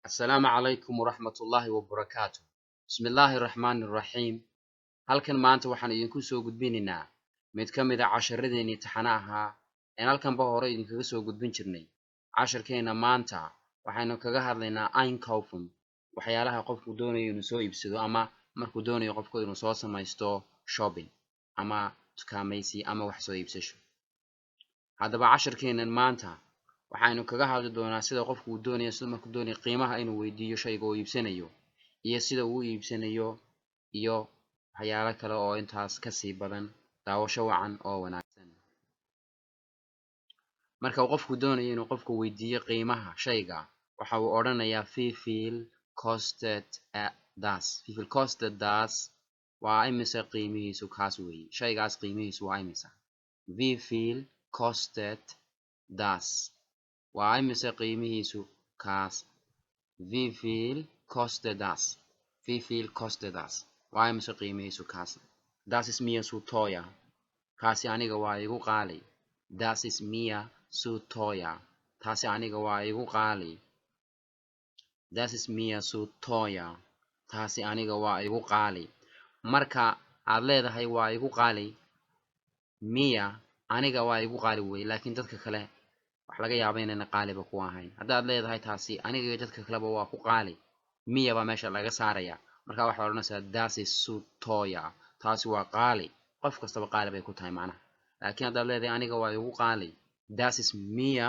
Assalaamu calaykum waraxmatullaahi wabarakaatu. Bismillaahi raxmaani raxiim. Halkan maanta waxaan idinku soo gudbinaynaa mid ka mid a casharadeenii taxane ahaa een halkanba hore idinkaga soo gudbin jirnay. Casharkeena maanta waxaynu kaga hadlaynaa einkaufen, waxyaalaha qofku doonayo inuu soo iibsado ama markuu doonayo qofku inuu soo samaysto shopping ama dukaamaysi ama wax soo iibsasho. Haddaba, casharkeenan maanta waxaynu kaga hadli doonaa sida qofku uu doonayo, sida markuu doonayo qiimaha inuu weydiiyo shayga uu iibsanayo iyo sida uu u iibsanayo iyo waxyaalo kale oo intaas kasii badan. Daawasho wacan oo wanaagsan. Marka uu qofku doonayo inuu qofku weydiiyo qiimaha shayga, waxa uu odhanayaa: "Wie viel kostet das?" "Wie viel kostet das?" Waa imise qiimihiisu kaas weeye, shaygaas qiimihiisu waa imisa? "Wie viel kostet das?" Waa imise qiimihiisu kaas? "Wie viel kostet das?" "Wie viel kostet das?" Waa imise qiimihiisu kaas? "Das ist mir zu teuer." Kaasi aniga waa igu qaali. "Das ist mir zu teuer." Taasi aniga waa igu qaali. "Das ist mir zu teuer." Taasi aniga waa igu qaali. Marka aad leedahay waa igu qaali, mir aniga waa igu qaali weeye, laakiin dadka kale wax laga yaaba inayna qaaliba ku ahayn. Haddaad leedahay taasi aniga iyo dadka kaleba waa ku qaali, mir baa meesha laga saaraya. Marka waxaad odhanaysaa: "Das ist zu teuer." Taasi waa qaali, qof kastaba qaali bay ku tahay macnaha. Laakiin haddaad leedahay aniga waa igu qaali, "Das ist mir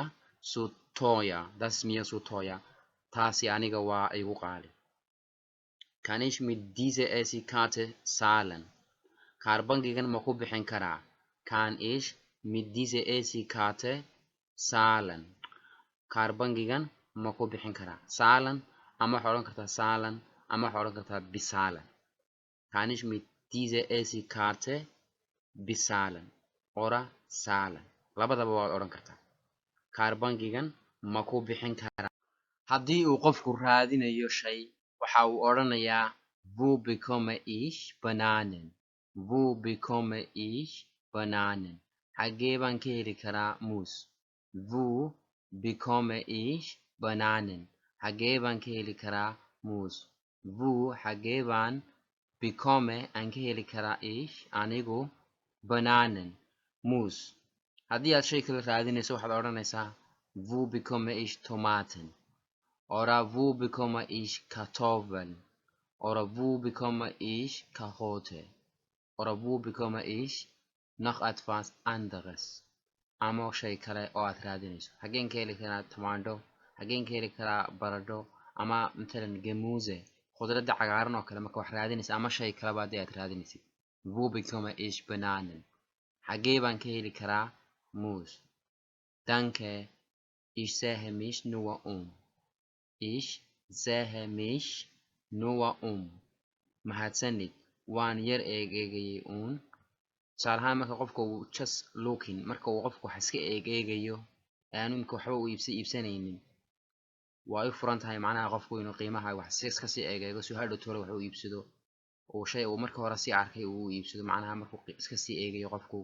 zu teuer." "Das ist mir zu teuer." Taasi aniga waa igu qaali. "Kann ich mit dieser EC-Karte zahlen?" Kaar bangigan ma ku bixin karaa? "Kann ich mit dieser EC-Karte zahlen?" Kaar bangigan ma ku bixin karaa? Zahlen, ama waxaad odhan kartaa zahlen, ama waxaad odhan kartaa bezahlen. "Kann ich mit dieser EC-Karte bezahlen oder zahlen?" Labadaba waad odhan kartaa. Kaar bangigan ma ku bixin karaa? Haddii uu qofku raadinayo shay, waxa uu odhanayaa: "Wo bekomme ich Bananen?" "Wo bekomme ich Bananen?" Xaggee baan ka heli karaa muus? "Wo bekomme ich Bananen?" Xaggee baan ka heli karaa muus? Wo, xaggee baan, bekomme, aan ka heli karaa, ich, anigu, Bananen, muus. Haddii aad shay kale raadinayso, waxaad odhanaysaa: "Wo bekomme ich Tomaten?" Oder "Wo bekomme ich Kartoffeln?" Oder "Wo bekomme ich Karotte?" Oder "Wo bekomme ich noch etwas anderes?" Ama shay kale oo aad raadinayso. Xaggeen ka heli karaa tamaandho? Xaggeen ka heli karaa baradho? Ama matalan Gemüse, khudradda cagaaran oo kale marka wax raadinaysa, ama shay kaleba haddii aad raadinaysid. "Wo bekomme ich Bananen?" Xaggee baan ka heli karaa muus? Danke, ich sehe mich nur um. Ich sehe mich nur um. Mahadsanid, waan yar eeg eegayay uun. Tusaale ahaan, marka qofka uu just looking, marka uu qofku wax iska eeg eegayo ee aanu imika waxba uu iibsanaynin, waa u furan tahay macnaha qofku inuu qiimaha wax iska sii eeg eego si hadhow tole wax u iibsado, uu shay uu marka hore sii arkay uu u iibsado. Macnaha, markuu iska sii eegayo qofku,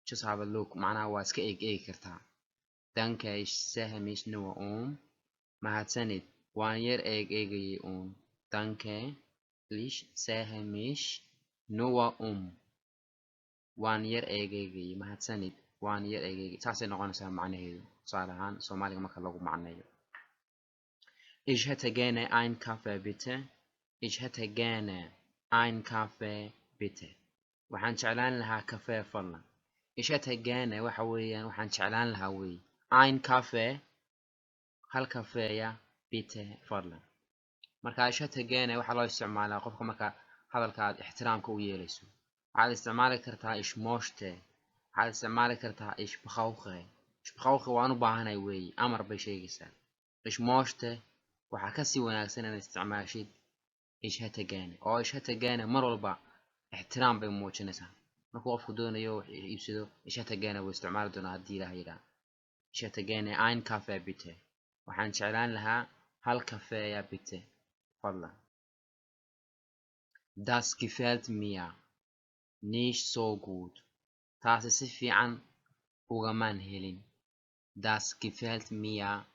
just have a look, macnaha waa iska eeg eegi kartaa. Danke, ich sehe mich nur um. Mahadsanid, waan yar eeg eegayay uun. Danke, ich sehe mich nur um. Waan yar eeg eegayay. Mahadsanid, waan yar eeg eegay, saasay noqonaysaa macnaheedu tusaale ahaan Soomaaliga marka lagu macneeyo. Ich hätte gerne einen Kaffee, bitte. Ich hätte gerne einen Kaffee, bitte. Waxaan jeclaan lahaa kafee, fadlan. Ich hätte gerne waxa weeyaan waxaan jeclaan lahaa weeye. Ein Kaffee, hal kafeeya, bitte, fadlan. Marka ich hätte gerne waxaa loo isticmaalaa qofka marka hadalka aad ixtiraamka u yeelayso. Waxaad isticmaali kartaa ich möchte. Waxaad isticmaali kartaa ich brauche. Ich brauche, waan u baahanahay weeye, amar bay sheegaysaa. Ich möchte waxaa kasii wanaagsan inaad isticmaashid ich hätte gerne, oo ich hätte gerne mar walba ixtiraam bay muujinaysaa. Markuu qofku doonayo wax iibsado, ich hätte gerne buu isticmaali doonaa haddii Ilaah yidhaah. Ich hätte gerne ein Kaffee, bitte. Waxaan jeclaan lahaa hal kafeeya, bitte, fadlan. Das gefällt mir nicht so gut. Taasi si fiican ugamaan helin. Das gefällt mir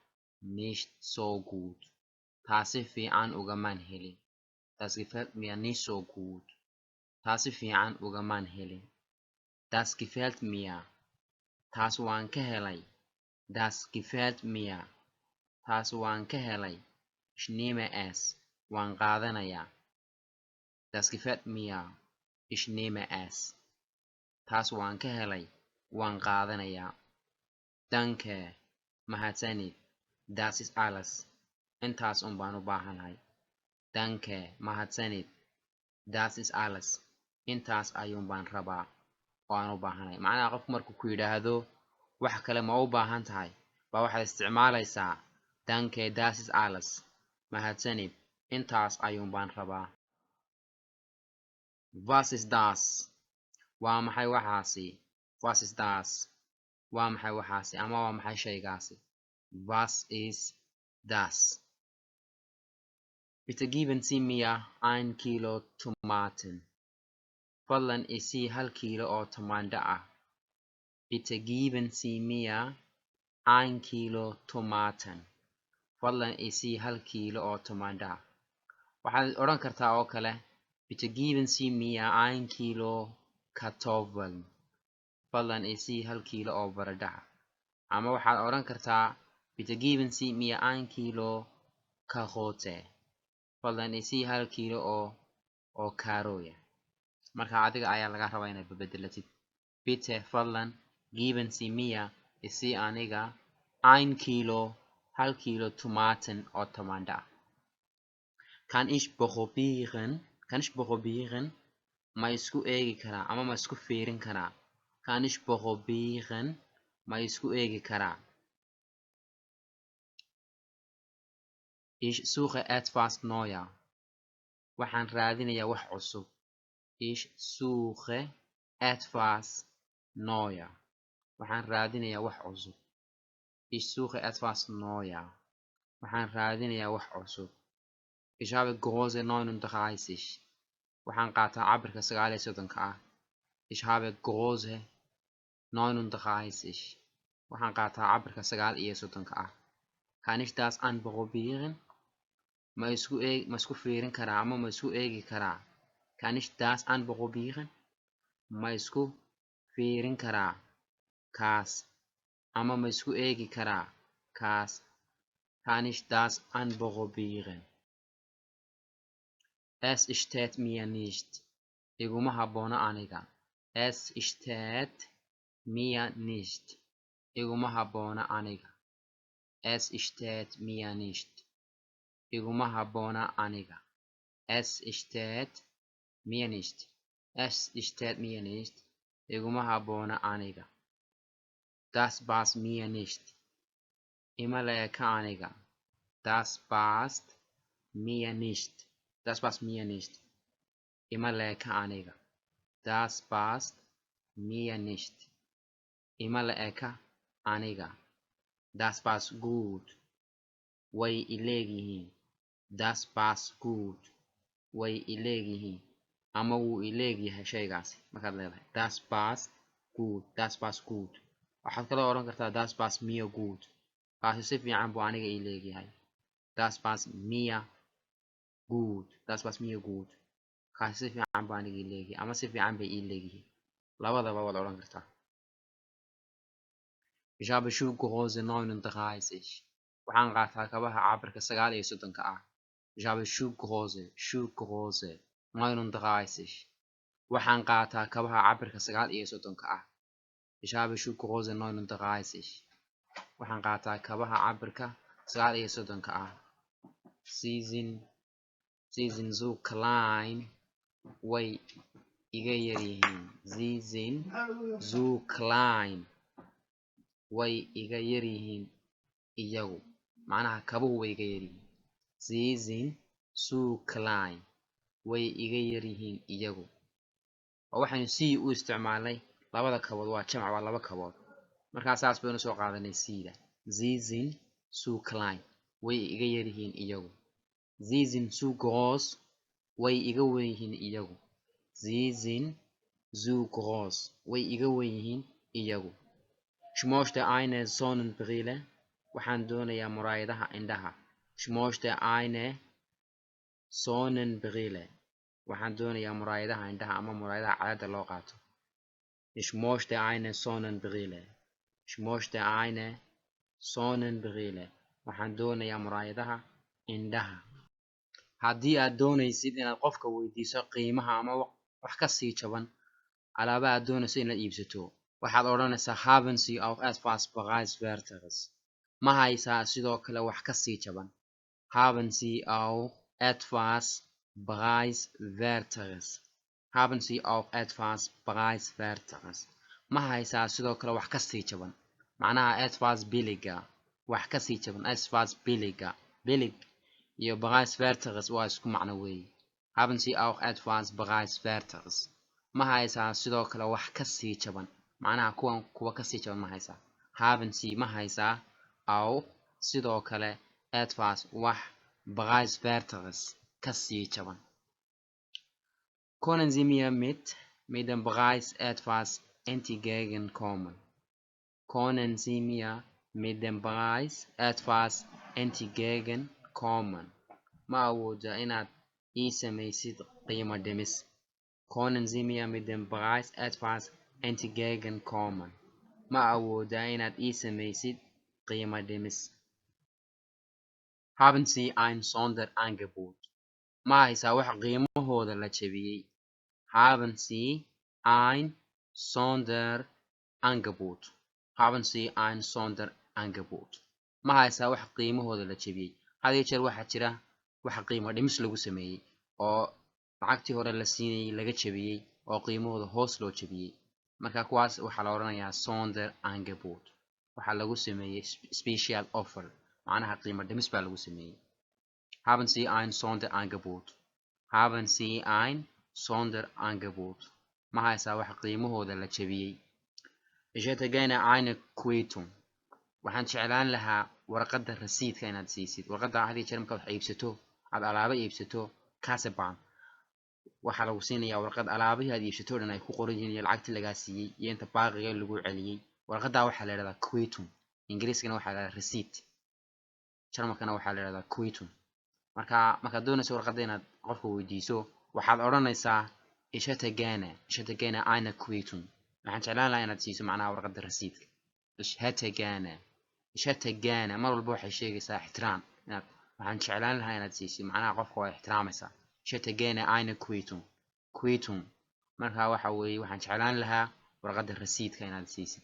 nicht so gut. Taasi fiican ugamaan helin. Das gefällt mir nicht so gut. Taasi fiican ugamaan helin. Das gefällt mir. Taas waan ka helay. Das gefällt mir. Taas waan ka helay. Ich nehme es. Waan qaadanayaa. Das gefällt mir. Ich nehme es. Taas waan ka helay. Waan qaadanayaa. Danke. Mahadsanid. Das ist alles. Intaas un baan u baahanahay. Danke. Mahadsanid. Das ist alles. Intaas ayuun baan rabaa oo aan u baahanahay. Macnaha, qofku markuu ku yidhaahdo "Wax kale ma u baahan tahay?" baa waxaad isticmaalaysaa "Danke, das ist alles." Mahadsanid, intaas ayuun baan rabaa. Was ist das? Waa maxay waxaasi? Was ist das? Waa maxay waxaasi ama waa maxay shaygaasi? Was ist das? Bitte geben Sie mir ein Kilo Tomaten. Fadlan isii 1 kiilo oo tamaandho ah. Bitte geben Sie mir ein Kilo Tomaten. Fadlan isii 1 kiilo oo tamaandho ah. Waxaad odhan kartaa oo kale: Bitte geben Sie mir ein Kilo Kartoffeln. Fadlan isii 1 kiilo oo baradho ah. Ama waxaad odhan kartaa: Bitte geben Sie mir ein Kilo Karotte. Fadlan isii 1 kiilo oo kaarooya. Marka adiga ayaa laga rabaa inaad bedelatid. Bitte, fadlan, geben Sie mir, isii aniga, ein Kilo, 1 kiilo, Tomaten, oo tamaandho ah. Kann ich probieren? Kann ich probieren? Ma isku eegi karaa ama ma isku fiirin karaa? Kann ich probieren? Ma isku eegi karaa? Ich suche etwas Neues. Waxaan raadinayaa wax cusub. Ich suche etwas Neues. Waxaan raadinayaa wax cusub. Ich suche etwas Neues. Waxaan raadinayaa wax cusub. Ich habe Größe 39. Waxaan qaataa cabirka 39-ka ah. Ich habe Größe 39. Waxaan qaataa cabirka 39-ka ah. Kann ich das anprobieren? Ma isku fiirin karaa ama ma isku eegi karaa? Kann ich das anprobieren? Ma isku fiirin karaa kaas ama ma isku eegi karaa kaas? Kann ich das anprobieren? Es steht mir nicht. Iguma habboona aniga. Es steht mir nicht. Iguma habboona aniga. Es steht mir nicht. Iguma habboona aniga. Es steht mir nicht. Es steht mir nicht. Iguma habboona aniga. Das passt mir nicht. Ima le'eka aniga. Das passt mir nicht. Das passt mir nicht. Ima le'eka aniga. Das passt mir nicht. Ima le'eka aniga. Das passt gut. Way i leegyihiin. Das passt gut. Way i leegyihiin ama wuu i leegyahay shaygaasi markaad leedahay "Das passt gut." Das passt gut. Waxaad kaloo odhan kartaa: Das passt mir gut. Kaasi si fiican buu aniga ii leegyahay. Das passt mir gut. Das passt mir gut. Kaasi si fiican buu aniga ii leegyahay ama si fiican bay ii leegyihiin, labadaba waad odhan kartaa. Ich habe Schuhgröße 39. Waxaan qaataa kabaha cabirka 39-ka ah. Ich habe Schuhgröße 39. Waxaan qaataa kabaha cabirka 39-ka ah. Ich habe Schuhgröße 39. Waxaan qaataa kabaha cabirka 39-ka ah. Sie sind zu klein. Way iga yaryihiin. Sie sind zu klein. Way iga yaryihiin iyagu. Macnaha, kabuhu way iga yaryihiin. Sie sind zu klein. Way iga yaryihiin iyagu. Oo waxaynu Sie u isticmaalnay labada kabood waa jamac, waa laba kabood. Markaa saas baynu soo qaadanay Sie-da. Sie sind zu klein. Way iga yaryihiin iyagu. Sie sind zu groß. Way iga weyn yihiin iyagu. Sie sind zu groß. Way iga weyn yihiin iyagu. Ich möchte eine Sonnenbrille. Waxaan doonayaa muraayadaha indhaha. Ich möchte eine Sonnenbrille. Waxaan doonayaa muraayadaha indhaha ama muraayadaha cadada loo qaato. Ich möchte eine Sonnenbrille. Ich möchte eine Sonnenbrille. Waxaan doonayaa muraayadaha indhaha. Haddii aad doonaysid inaad qofka weydiiso qiimaha ama wax ka sii jaban alaaba aad doonayso inaad iibsato, waxaad odhanaysaa: Haben Sie auch etwas Preiswerteres? Ma haysaa sidoo kale wax ka sii jaban? Haben Sie auch etwas Preiswerteres? Haben Sie auch etwas Preiswerteres? Ma haysaa sidoo kale wax ka sii jaban? Macnaha etwas billiger, wax ka sii jaban. Etwas billiger, billig iyo Preiswerteres waa isku macno weeye. Haben Sie auch etwas Preiswerteres? Ma haysaa sidoo kale wax ka sii jaban? Macnaha kuwan kuwa ka sii jaban ma haysaa? Haben Sie, ma haysaa, auch, sidoo kale, etwas, wax, Preiswerteres, ka sii jaban? Können Sie mir mit dem Preis etwas entgegenkommen? Können Sie mir mit dem Preis etwas entgegenkommen? Ma awoodaa inaad ii samaysid qiimo dhimis? Können Sie mir mit dem Preis etwas entgegenkommen? Ma awoodaa inaad ii samaysid qiimo dhimis? Haben Sie ein Sonderangebot? Ma haysaa wax qiimahooda la jebiyey? Haben Sie ein Sonderangebot? Haben Sie ein Sonderangebot? Ma haysaa wax qiimahooda la jebiyey? Had iyo jeer waxaa jira wax qiimo dhimis lagu sameeyey oo lacagtii hore la siinayey laga jebiyey oo qiimahooda hoos loo jebiyey. Marka kuwaas waxaa la odhanayaa Sonderangebot. Waxaa lagu sameeyey special offer, macnaha qiimo dhimis baa lagu sameeyey. Haben Sie ein Sonderangebot? Haben Sie ein Sonderangebot? Ma haysaa wax qiimahooda la jebiyey? Ich hätte gerne eine Quittung. Waxaan jeclaan lahaa warqadda rasiidka inaad siisid. Warqadda had iyo jeer markaad wax iibsato, aad alaabo iibsato, Kassabon, waxaa lagu siinayaa warqad alaabihii aad iibsato o dhan ay ku qoran yihiin iyo lacagtii lagaa siiyey iyo inta baaqiga lagu celiyey. Warqaddaa waxaa la yidhahdaa Quittung. Ingiriiskana waxaa la yidhahdaa receipt, Jarmalkana waxaa la yidhahdaa Quittung. Marka markaad doonayso warqadda inaad qofka weydiiso, waxaad odhanaysaa: Ich hätte gerne, ich hätte gerne eine Quittung. Waxaan jeclaan lahaa inaad siiso macnaha warqadda rasiidka. Ich hätte gerne, ich hätte gerne mar walba waxay sheegaysaa ixtiraam, inaad waxaan jeclaan lahaa inaad siisid, macnaha qofka waa ixtiraamaysaa. Ich hätte gerne eine Quittung. Quittung marka waxa weeye waxaan jeclaan lahaa warqadda rasiidka inaad siisid.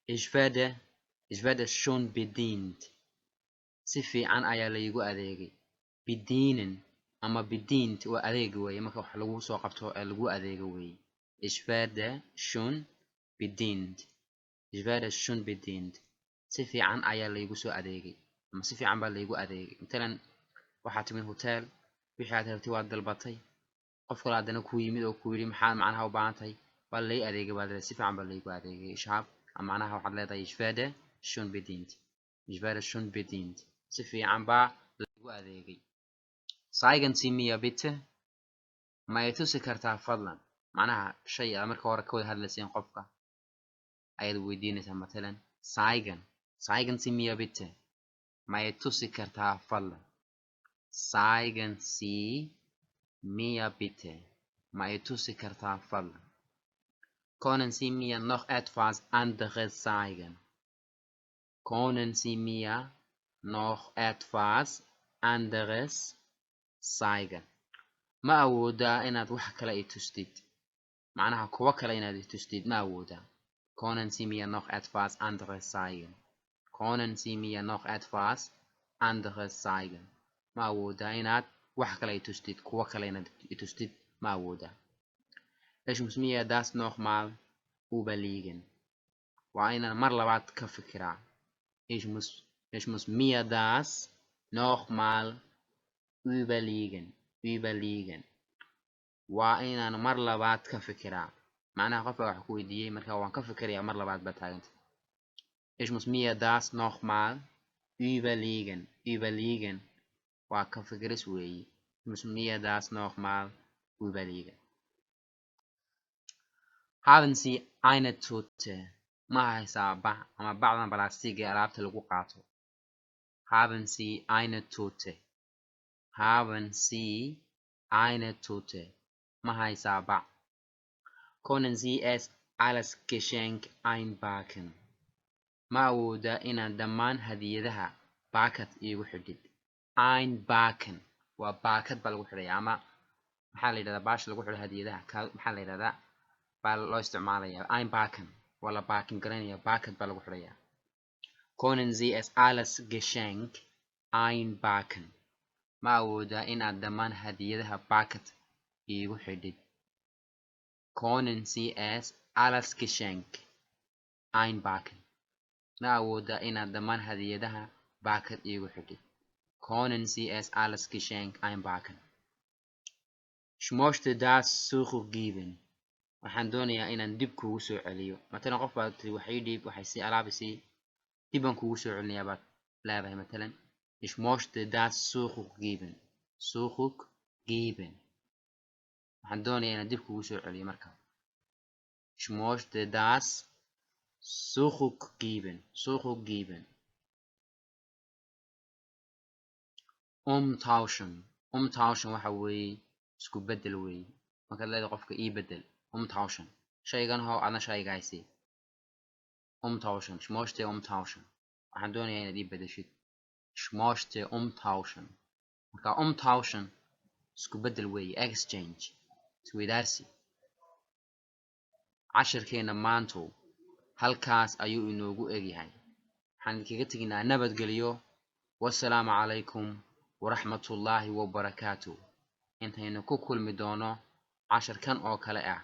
Ich werde schon bedient. Si fiican ayaa laygu adeegay. Bedienen ama bedient waa adeeg weeye, marka wax lagu soo qabto ee lagu adeego weeye. Ich werde schon bedient. Ich werde schon bedient. Si fiican ayaa laygu soo adeegay ama si fiican baa laygu adeegay. Matalan waxaad timid hotel, wixii aad rabtay waad dalbatay, qof kale haddana kuu yimid oo ku yidhi: maxaad macnaha u baahan tahay? Waa lay adeegay baad leedahay, si fiican baa laygu adeegay. Ich hab, macnaha waxaad leedahay: Ich werde schon bedient. Ich werde schon bedient. Si fiican baa laygu adeegay. Zeigen Sie mir bitte. Ma i tusi kartaa fadlan? Macnaha shay aad marka hore ka wada hadlayseen qofka ayaad weydiinaysaa. Matalan zeigen, zeigen Sie mir bitte. Ma i tusi kartaa fadlan? Zeigen Sie mir bitte. Ma i tusi kartaa fadlan? Können Sie mir noch etwas anderes zeigen? Können Sie mir noch etwas anderes zeigen? Ma awoodaa inaad wax kale i tustid? Macnaha kuwo kale inaad i tustid ma awoodaa? Können Sie mir noch etwas anderes zeigen? Können Sie mir noch etwas anderes zeigen? Ma awoodaa inaad wax kale i tustid, kuwo kale inaad i tustid ma awoodaa? Ich muss mir das noch mal überlegen. Waa inaan mar labaad ka fikiraa. Ich muss mir das noch mal überlegen. Überlegen waa inaan mar labaad ka fikiraa. Macnaha qof baa wax ku weydiiyey, marka waan ka fikirayaa mar labaad baa taaganta. Ich muss mir das noch mal überlegen. Überlegen waa ka fikiris weeyi. Ich muss mir das noch mal überlegen. Haben Sie eine Tüte? Ma haysaa bac ama bacdan balastiig ee alaabta lagu qaato? Haben Sie eine Tüte? Haben Sie eine Tüte? Ma haysaa bac? Können Sie es als Geschenk einpacken? Ma awoodaa inaad dhammaan hadiyadaha baakad iigu xidhid? Einpacken waa baakad baa lagu xidhaya, ama maxaa la yidhahdaa baasha lagu xidho hadiyadaha ka, maxaa la yidhahdaa, baa loo isticmaalaya. Einpacken waa la baakin garanaya, baakad baa lagu xidhaya. Können Sie es als Geschenk einpacken? Ma awoodaa inaad dhammaan hadiyadaha baakad iigu xidhid? Können Sie es als Geschenk einpacken? Ma awoodaa inaad dhammaan hadiyadaha baakad iigu xidhid? Können Sie es als Geschenk einpacken? Ich möchte das zurückgeben. Waxaan doonayaa inaan dib kuugu soo celiyo. Matalan, qof baad tiri wax ii dhiib, waxay sii alaab isii, dib baan kuugu soo celinayaa baad leedahay. Matalan, ich möchte das zurückgeben. Zurückgeben, waxaan doonayaa inaan dib kuugu soo celiyo. Marka ich möchte das zurückgeben. Zurückgeben. Umtauschen. Umtauschen waxa weeye isku bedel weeye. Markaad leedahay qofka ii bedel, umtauschen, shaygan hoo, adna shaygaasi. Umtauschen. Ich möchte umtauschen. Waxaan doonayaa inaad ii bedeshid. Ich möchte umtauschen. Marka umtauschen isku bedel weeye, exchange, isweydaarsi. Cashirkeena maantu halkaas ayuu inoogu egyahay. Waxaan idinkaga teginaa nabadgelyo. Wasalaamu calaykum waraxmatullaahi wabarakaatu. Intaynu ku kulmi doono cashirkan oo kale ah,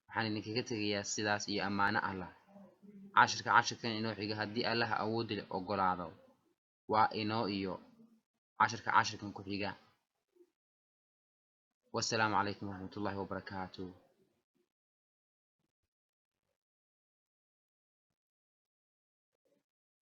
waxaan idinkaga tegayaa sidaas iyo ammaano Allah. Cashirka cashirkan inoo xiga, haddii Allaha awoodda leh ogolaado, waa inoo iyo cashirka cashirkan ku xiga. Wasalaamu calaykum waraxmatullaahi wabarakaatu.